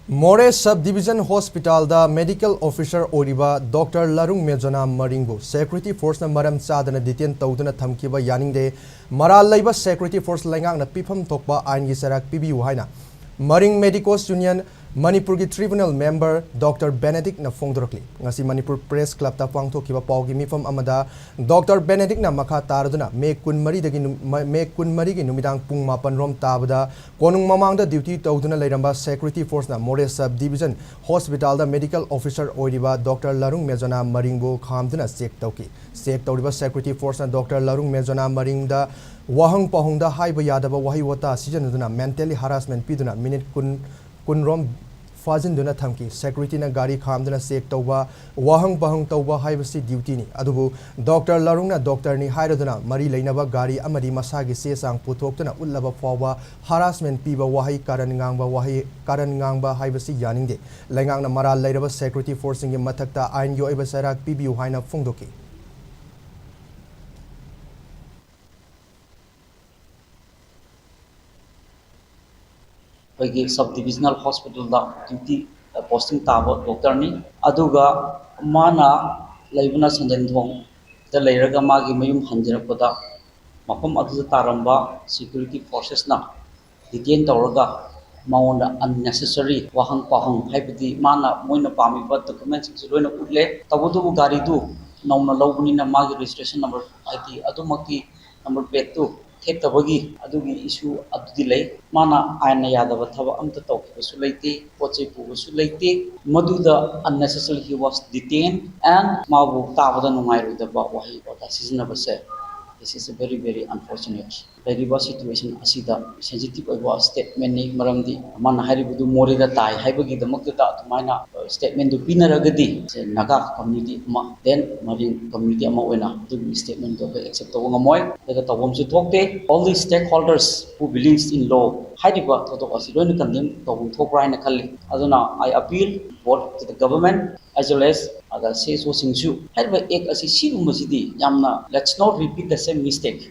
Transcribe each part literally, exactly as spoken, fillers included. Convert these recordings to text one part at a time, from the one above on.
ꯃꯣꯔꯦ sub division ꯍꯣꯁꯄꯤꯇꯥꯜꯗ medical officer ꯑꯣꯏꯔꯤꯕ ꯗꯣꯛꯇꯔ ꯂꯥꯔꯨꯡ ꯃꯦꯖꯣꯅꯥ ꯃꯔꯤꯡꯕꯨ ꯁꯦꯀ꯭ꯌꯨꯔꯤꯇꯤ ꯐꯣꯔꯁꯅ ꯃꯔꯝ ꯆꯥꯗꯅ ꯗꯤꯇꯦꯟ ꯇꯧꯗꯨꯅ ꯊꯝꯈꯤꯕ ꯌꯥꯅꯤꯡꯗꯦ꯫ ꯃꯔꯥꯜ ꯂꯩꯕ ꯁꯦꯀ꯭ꯌꯨꯔꯤꯇꯤ ꯐꯣꯔꯁ ꯂꯩꯉꯥꯛꯅ ꯄꯤꯐꯝ ꯊꯣꯛꯄ ꯑꯥꯏꯟꯒꯤ ꯆꯩꯔꯥꯛ ꯄꯤꯕꯤꯌꯨ ꯍꯥꯏꯅ ꯃꯔꯤꯡ ꯃꯦꯗꯤꯀꯣꯁ ꯌꯨꯅꯤꯌꯟ ꯃꯅꯤꯄꯨꯔꯒꯤ ꯇ꯭ꯔꯤꯕ꯭ꯌꯨꯅꯦꯜ ꯃꯦꯝꯕꯔ ꯗꯣꯛꯇꯔ ꯕꯦꯅꯦꯗꯤꯛꯅ ꯐꯣꯡꯗꯣꯔꯛꯂꯤ꯫ ꯉꯁꯤ ꯃꯅꯤꯄꯨꯔ ꯄ꯭ꯔꯦꯁ ꯀ꯭ꯂꯕꯇ ꯄꯥꯡꯊꯣꯛꯈꯤꯕ ꯄꯥꯎꯒꯤ ꯃꯤꯐꯝ ꯑꯃꯗ ꯗꯣꯛꯇꯔ ꯕꯦꯅꯦꯗꯤꯛꯅ ꯃꯈꯥ ꯇꯥꯔꯗꯨꯅ ꯃꯦ ꯀꯨꯟꯃꯔꯤꯗꯒꯤ ꯅꯨ-, ꯃ-, ꯃꯦ ꯀꯨꯟꯃꯔꯤꯒꯤ ꯅꯨꯃꯤꯗꯥꯡ ꯄꯨꯡ ꯃꯥꯄꯟ ꯔꯣꯝ ꯇꯥꯕꯗ ꯀꯣꯅꯨꯡ ꯃꯃꯥꯡꯗ ꯗ꯭ꯌꯨꯇꯤ ꯇꯧꯗꯨꯅ ꯂꯩꯔꯝꯕ ꯁꯦꯀ꯭ꯌꯨꯔꯤꯇꯤ ꯐꯣꯔꯁꯅ ꯃꯣꯔꯦ ꯁꯕ ꯗꯤꯕꯤꯖꯟ ꯍꯣꯁꯄꯤꯇꯥꯜꯗ ꯃꯦꯗꯤꯀꯦꯜ ꯑꯣꯐꯤꯁꯥꯔ ꯑꯣꯏꯔꯤꯕ ꯗꯣꯛꯇꯔ ꯂꯥꯔꯨꯡ ꯃꯦꯖꯣꯅꯥ ꯃꯔꯤꯡꯕꯨ ꯈꯥꯝꯗꯨꯅ ꯆꯦꯛ ꯇꯧꯈꯤ꯫ ꯆꯦꯛ ꯇꯧꯔꯤꯕ ꯁꯦꯀ꯭ꯌꯨꯔꯤꯇꯤ ꯐꯣꯔꯁꯅ ꯗꯣꯛꯇꯔ ꯂꯥꯔꯨꯡ ꯃꯦꯖꯣꯅꯥ ꯃꯔꯤꯡꯗ ꯋꯥꯍꯪ ꯄꯥꯎꯍꯪꯗ ꯍꯥꯏꯕ ꯌꯥꯗꯕ ꯋꯥꯍꯩ ꯋꯥꯇꯥ ꯁꯤꯖꯤꯟꯅꯗꯨꯅ ꯃꯦꯟꯇꯦꯜꯂꯤ ꯍꯔꯥꯁꯃꯦꯟ ꯄꯤꯗꯨꯅ ꯃꯤꯅꯤꯠ ꯀꯨꯟ, ꯀꯨꯟꯔꯣꯝ ꯐꯥꯖꯤꯟꯗꯨꯅ ꯊꯝꯈꯤ꯫ ꯁꯦꯀ꯭ꯌꯨꯔꯤꯇꯤꯅ ꯒꯥꯔꯤ ꯈꯥꯝꯗꯨꯅ ꯆꯦꯛ ꯇꯧꯕ, ꯋꯥꯍꯪ ꯄꯥꯎꯍꯪ ꯇꯧꯕ ꯍꯥꯏꯕꯁꯤ ꯗ꯭ꯌꯨꯇꯤꯅꯤ꯫ ꯑꯗꯨꯕꯨ ꯗꯣꯛꯇꯔ ꯂꯥꯔꯨꯡꯅ ꯗꯣꯛꯇꯔꯅꯤ ꯍꯥꯏꯔꯗꯨꯅ ꯃꯔꯤ ꯂꯩꯅꯕ ꯒꯥꯔꯤ ꯑꯃꯗꯤ ꯃꯁꯥꯒꯤ ꯆꯦ ꯆꯥꯡ ꯄꯨꯊꯣꯛꯇꯨꯅ ꯎꯠꯂꯕ ꯐꯥꯎꯕ ꯍꯔꯥꯁꯃꯦꯟ ꯄꯤꯕ ꯋꯥꯍꯩ, ꯀꯥꯔꯟ ꯉꯥꯡꯕ ꯋꯥꯍꯩ, ꯀꯥꯔꯟ ꯉꯥꯡꯕ ꯍꯥꯏꯕꯁꯤ ꯌꯥꯅꯤꯡꯗꯦ꯫ ꯂꯩꯉꯥꯛꯅ ꯃꯔꯥꯜ ꯂꯩꯔꯕ ꯁꯦꯀ꯭ꯌꯨꯔꯤꯇꯤ ꯐꯣꯔꯁꯁꯤꯡꯒꯤ ꯃꯊꯛꯇ ꯑꯥꯏꯟꯒꯤ ꯑꯣꯏꯕ ꯆꯩꯔꯥꯛ ꯄꯤꯕꯤꯌꯨ ꯍꯥꯏꯅ ꯐꯣꯡꯗꯣꯛꯈꯤ꯫ ꯑꯩꯈꯣꯏꯒꯤ ꯁꯕ ꯗꯤꯕꯤꯖꯅꯦꯜ ꯍꯣꯁꯄꯤꯇꯥꯜꯗ ꯗ꯭ꯌꯨꯇꯤ, ꯑ, ꯄꯣꯁꯇꯤꯡ ꯇꯥꯕ ꯗꯣꯛꯇꯔꯅꯤ꯫ ꯑꯗꯨꯒ ꯃꯥꯅ ꯂꯩꯕꯅ ꯁꯟꯖꯦꯟꯊꯣꯡꯗ ꯂꯩꯔꯒ ꯃꯥꯒꯤ ꯃꯌꯨꯝ ꯍꯟꯖꯔꯛꯄꯗ ꯃꯐꯝ ꯑꯗꯨꯗ ꯇꯥꯔꯝꯕ ꯁꯦꯀ꯭ꯌꯨꯔꯤꯇꯤ ꯐꯣꯔꯁꯦꯁꯅ ꯗꯤꯇꯦꯟ ꯇꯧꯔꯒ ꯃꯉꯣꯟꯗ unnecessary ꯋꯥꯍꯪ ꯄꯥꯎꯍꯪ, ꯍꯥꯏꯕꯗꯤ ꯃꯥꯅ, ꯃꯣꯏꯅ ꯄꯥꯝꯃꯤꯕ ꯗꯣꯀꯨꯃꯦꯟꯁꯤꯡꯁꯨ ꯂꯣꯏꯅ ꯎꯠꯂꯦ, ꯇꯧꯕꯇꯕꯨ ꯒꯥꯔꯤꯗꯨ ꯅꯧꯅ ꯂꯧꯕꯅꯤꯅ ꯃꯥꯒꯤ ꯔꯦꯖꯤꯁꯇ꯭ꯔꯦꯁꯟ ꯅꯝꯕꯔ, ꯍꯥꯏꯗꯤ ꯑꯗꯨꯃꯛꯇꯤ ꯅꯝꯕꯔ ꯄ꯭ꯂꯦꯠꯇꯨ ꯊꯦꯠꯇꯕꯒꯤ ꯑꯗꯨꯒꯤ ꯏꯁꯨ ꯑꯗꯨꯗꯤ ꯂꯩ꯫ ꯃꯥꯅ ꯑꯥꯏꯟꯅ ꯌꯥꯗꯕ ꯊꯕꯛ ꯑꯝꯇ ꯇꯧꯈꯤꯕꯁꯨ ꯂꯩꯇꯦ, ꯄꯣꯠ ꯆꯩ ꯄꯨꯕꯁꯨ ꯂꯩꯇꯦ꯫ ꯃꯗꯨꯗ unnecessary he was detained and ꯃꯥꯕꯨ ꯇꯥꯕꯗ ꯅꯨꯡꯉꯥꯏꯔꯣꯏꯗꯕ ꯋꯥꯍꯩ ꯋꯥꯇꯥ ꯁꯤꯖꯤꯟꯅꯕꯁꯦ, this is a very, very unfortunate꯫ ꯂꯩꯔꯤꯕ ꯁꯤꯆꯨꯋꯦꯁꯟ ꯑꯁꯤꯗ ꯁꯦꯟꯁꯤꯇꯤꯚ ꯑꯣꯏꯕ ꯁ꯭ꯇꯦꯠꯃꯦꯟꯅꯤ, ꯃꯔꯝꯗꯤ ꯃꯥꯅ ꯍꯥꯏꯔꯤꯕꯗꯨ ꯃꯣꯔꯦꯗ ꯇꯥꯏ ꯍꯥꯏꯕꯒꯤꯗꯃꯛꯇꯗ ꯑꯗꯨꯃꯥꯏꯅ, ꯑ, ꯁ꯭ꯇꯦꯠꯃꯦꯟꯗꯨ ꯄꯤꯅꯔꯒꯗꯤ, ꯁꯦ, ꯅꯥꯒꯥ ꯀꯝꯃ꯭ꯌꯨꯅꯤꯇꯤ ꯑꯃ, ꯗꯦꯟ ꯃꯔꯤꯡ ꯀꯝꯃ꯭ꯌꯨꯅꯤꯇꯤ ꯑꯃ ꯑꯣꯏꯅ ꯑꯗꯨꯒꯤ ꯁ꯭ꯇꯦꯠꯃꯦꯟꯗꯨ ꯑꯩꯈꯣꯏ ꯑꯦꯛꯁꯦꯞ ꯇꯧꯕ ꯉꯝꯃꯣꯏ꯫ ꯑꯗꯨꯒ ꯇꯧꯐꯝꯁꯨ ꯊꯣꯛꯇꯦ꯫ All the stakeholders who believes in law, ꯍꯥꯏꯔꯤꯕ ꯊꯧꯗꯣꯛ ꯑꯁꯤ ꯂꯣꯏꯅ ꯀꯟꯗꯦꯝ ꯇꯧꯐꯝ ꯊꯣꯛꯄ꯭ꯔꯥ ꯍꯥꯏꯅ ꯈꯜꯂꯤ꯫ ꯑꯗꯨꯅ I appeal both to the government as well as ꯑꯗ ꯁꯤ ꯏꯁ ꯑꯣꯁꯤꯡꯁꯨ ꯍꯥꯏꯔꯤꯕ ꯑꯦꯛ ꯑꯁꯤ ꯁꯤꯒꯨꯝꯕꯁꯤꯗꯤ ꯌꯥꯝꯅ, let's not repeat the same mistake꯫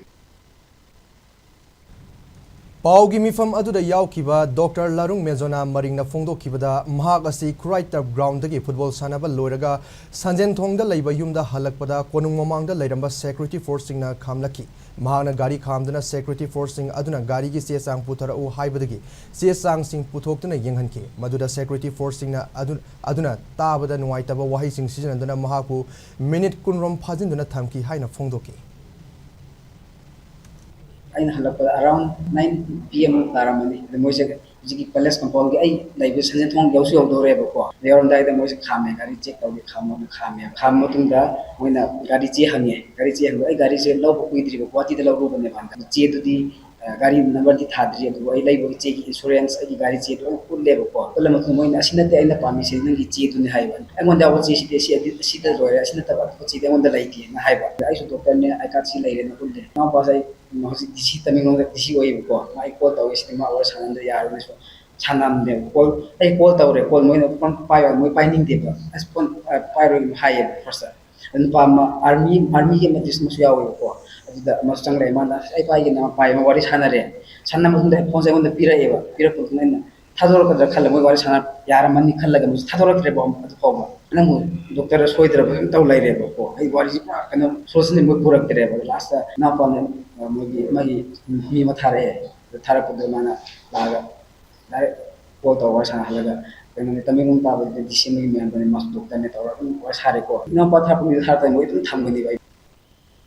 ꯄꯥꯎꯒꯤ ꯃꯤꯐꯝ ꯑꯗꯨꯗ ꯌꯥꯎꯈꯤꯕ ꯗꯣꯛꯇꯔ ꯂꯥꯔꯨꯡ ꯃꯦꯖꯣꯅꯥ ꯃꯔꯤꯡꯅ ꯐꯣꯡꯗꯣꯛꯈꯤꯕꯗ, ꯃꯍꯥꯛ ꯑꯁꯤ ꯈꯨꯔꯥꯏ ꯇꯔꯐ ꯒ꯭ꯔꯥꯎꯟꯗꯒꯤ ꯐꯨꯠꯕꯣꯜ ꯁꯥꯟꯅꯕ ꯂꯣꯏꯔꯒ ꯁꯟꯖꯦꯟꯊꯣꯡꯗ ꯂꯩꯕ ꯌꯨꯝꯗ ꯍꯜꯂꯛꯄꯗ ꯀꯣꯅꯨꯡ ꯃꯃꯥꯡꯗ ꯂꯩꯔꯝꯕ ꯁꯦꯀ꯭ꯌꯨꯔꯤꯇꯤ ꯐꯣꯔꯁꯁꯤꯡꯅ ꯈꯥꯝꯂꯛꯈꯤ꯫ ꯃꯍꯥꯛꯅ ꯒꯥꯔꯤ ꯈꯥꯝꯗꯨꯅ ꯁꯦꯀ꯭ꯌꯨꯔꯤꯇꯤ ꯐꯣꯔꯁꯁꯤꯡ ꯑꯗꯨꯅ ꯒꯥꯔꯤꯒꯤ ꯆꯦ ꯆꯥꯡ ꯄꯨꯊꯔꯛꯎ ꯍꯥꯏꯕꯗꯒꯤ ꯆꯦ ꯆꯥꯡꯁꯤꯡ ꯄꯨꯊꯣꯛꯇꯨꯅ ꯌꯦꯡꯍꯟꯈꯤ꯫ ꯃꯗꯨꯗ ꯁꯦꯀ꯭ꯌꯨꯔꯤꯇꯤ ꯐꯣꯔꯁꯁꯤꯡꯅ ꯑꯗꯨ-, ꯑꯗꯨꯅ ꯇꯥꯕꯗ ꯅꯨꯡꯉꯥꯏꯇꯕ ꯋꯥꯍꯩꯁꯤꯡ ꯁꯤꯖꯤꯟꯅꯗꯨꯅ ꯃꯍꯥꯛꯄꯨ ꯃꯤꯅꯤꯠ ꯀꯨꯟꯔꯣꯝ ꯐꯥꯖꯤꯟꯗꯨꯅ ꯊꯝꯈꯤ ꯍꯥꯏꯅ ꯐꯣꯡꯗꯣꯛꯈꯤ꯫ ꯑꯩꯅ ꯍꯜꯂꯛꯄꯗ around nine P M ꯃꯨꯛ ꯇꯥꯔꯝꯃꯅꯤ꯫ ꯑꯗ ꯃꯣꯏꯁꯦ ꯍꯧꯖꯤꯛꯀꯤ palace compound ꯒꯤ ꯑꯩ ꯂꯩꯕ ꯁꯟꯖꯦꯟꯊꯣꯡ ꯌꯧꯁꯨ ꯌꯧꯗꯧꯔꯦꯕꯀꯣ꯫ ꯌꯧꯔꯝꯗꯥꯏꯗ ꯃꯣꯏꯁꯦ ꯈꯥꯝꯃꯦ, ꯒꯥꯔꯤ check ꯇꯧꯒꯦ ꯈꯥꯝꯃꯣꯅ ꯈꯥꯝꯃꯦ꯫ ꯈꯥꯝꯃ ꯃꯇꯨꯡꯗ ꯃꯣꯏꯅ ꯒꯥꯔꯤ ꯆꯦ ꯍꯪꯉꯦ꯫ ꯒꯥꯔꯤ ꯆꯦ ꯍꯪꯕꯗ ꯑꯩ ꯒꯥꯔꯤꯁꯦ ꯂꯧꯕ ꯀꯨꯏꯗ꯭ꯔꯤꯕ, ꯒꯨꯋꯥꯍꯥꯇꯤꯗ ꯂꯧꯔꯨꯕꯅꯦꯕ꯫ ꯑꯗꯨ ꯆꯦꯗꯨꯗꯤ, ꯑ, ꯒꯥꯔꯤ number ꯗꯤ ꯊꯥꯗ꯭ꯔꯤ, ꯑꯗꯨꯕꯨ ꯑꯩ ꯂꯩꯕꯒꯤ ꯆꯦꯒꯤ insurance, ꯑꯩꯒꯤ ꯒꯥꯔꯤ ꯆꯦꯗꯨ ꯂꯣꯏꯅ ꯎꯠꯂꯦꯕꯀꯣ꯫ ꯎꯠꯂ ꯃꯇꯨꯡꯗ ꯃꯣꯏꯅ "ꯑꯁꯤ ꯅꯠꯇꯦ ꯑꯩꯅ ꯄꯥꯝꯃꯤꯁꯦ, ꯅꯪꯒꯤ ꯆꯦꯗꯨꯅꯤ" ꯍꯥꯏꯕ꯫ "ꯑꯩꯉꯣꯟꯗ ꯌꯥꯎꯕ ꯆꯦꯁꯤꯗꯤ ꯑꯁꯤ, ꯑꯁꯤꯗ ꯂꯣꯏꯔꯦ, ꯑꯁꯤ ꯅꯠꯇꯕ ꯑꯇꯣꯞꯄ ꯆꯦꯗꯤ ꯑꯩꯉꯣꯟꯗ ꯂꯩꯇꯦꯅ" ꯍꯥꯏꯕ꯫ ꯑꯗ ꯑꯩꯁꯨ doctor ꯅꯦ, I card ꯁꯤ ꯂꯩꯔꯦꯅ ꯎꯠꯂꯦ꯫ ꯏꯅꯥꯎꯄꯥꯁꯦ ꯑꯩ ꯍꯧꯖꯤꯛ D C, ꯇꯃꯦꯡꯂꯣꯡꯗ D C ꯑꯣꯏꯌꯦꯕꯀꯣ꯫ ꯃꯥ ꯑꯩ call ꯇꯧꯋꯦ, ꯁꯤꯗꯤ ꯃꯥ ꯋꯥꯔꯤ ꯁꯥꯟꯅꯗ ꯌꯥꯔꯣꯏꯅ ꯁꯨꯝ ꯁꯥꯟꯅꯕꯅꯦꯕ꯫ Call, ꯑꯩ call ꯇꯧꯔꯦ, call ꯃꯣꯏꯅ phone ꯄꯥꯏꯌꯣ, ꯃꯣꯏ ꯄꯥꯏꯅꯤꯡꯗꯦꯕ꯫ ꯑꯁ, phone, ꯑ, ꯄꯥꯏꯔꯣꯏꯅ ꯍꯥꯏꯌꯦꯕ first꯫ ꯑꯗ ꯅꯨꯄꯥ ꯑꯃ army, army ꯒꯤ ꯑꯃ ꯑꯃꯁꯨ ꯌꯥꯎꯋꯦꯕꯀꯣ꯫ ꯑꯗꯨꯗ ꯑꯃꯁꯨ ꯆꯪꯂꯛꯑꯦ, ꯃꯥꯅ "ꯑꯁ, ꯑꯩ ꯄꯥꯏꯒꯦꯅ" ꯑꯃ ꯄꯥꯏ, ꯑꯃ ꯋꯥꯔꯤ ꯁꯥꯟꯅꯔꯦ꯫ ꯁꯥꯟꯅꯕ ꯃꯇꯨꯡꯗ ꯑꯩ phone ꯁꯦ ꯑꯩꯉꯣꯟꯗ ꯄꯤꯔꯛꯑꯦꯕ꯫ ꯄꯤꯔꯛꯄ ꯃꯇꯨꯡꯗ ꯑꯩꯅ ꯊꯥꯗꯣꯔꯛꯀꯗ꯭ꯔꯥ ꯈꯜꯂ, ꯃꯣꯏ ꯋꯥꯔꯤ ꯁꯥꯟꯅ ꯌꯥꯔꯝꯃꯅꯤ ꯈꯜꯂꯒ ꯃꯣꯏꯁꯦ ꯊꯥꯗꯣꯔꯛꯇ꯭ꯔꯦꯕ ꯑꯗꯨ ꯐꯥꯎꯕ꯫ ꯅꯪꯕꯨ doctor ꯁꯣꯏꯗ꯭ꯔꯕ ꯑꯗꯨꯝ ꯇꯧ ꯂꯩꯔꯦꯕꯀꯣ꯫ ꯑꯩ ꯋꯥꯔꯤꯁꯦ ꯄꯨꯔꯥ ꯀꯩꯅꯣ, solution ꯁꯦ ꯃꯣꯏ ꯄꯨꯔꯛꯇ꯭ꯔꯦꯕ꯫ Last ꯇ ꯏꯅꯥꯎꯄꯥꯅ, ꯑ, ꯃꯣꯏꯒꯤ, ꯃꯥꯒꯤ ꯃꯤ ꯑꯃ ꯊꯥꯔꯛꯑꯦ꯫ ꯑꯗꯨ ꯊꯥꯔꯛꯄꯗ ꯃꯥꯅ ꯂꯥꯛꯑꯒ direct call ꯇꯧꯔꯒ ꯋꯥꯔꯤ ꯁꯥꯟꯅꯍꯜꯂꯒ, ꯀꯩꯅꯣꯅꯦ, ꯇꯃꯦꯡꯂꯣꯡ ꯇꯥꯕꯗꯨꯗꯤ D C ꯑꯃꯒꯤ member ꯅꯦ, ꯃꯥꯁꯨ doctor ꯅꯦ ꯇꯧꯔꯒ ꯑꯗꯨꯝ ꯋꯥꯔꯤ ꯁꯥꯔꯦꯀꯣ꯫ ꯏꯅꯥꯎꯄꯥ ꯊꯥꯔꯛꯄ ꯃꯤꯗꯣ ꯊꯥꯔꯛꯇ꯭ꯔꯗꯤ ꯃꯣꯏ ꯑꯗꯨꯝ ꯊꯝꯒꯅꯦꯕ ꯑꯩ꯫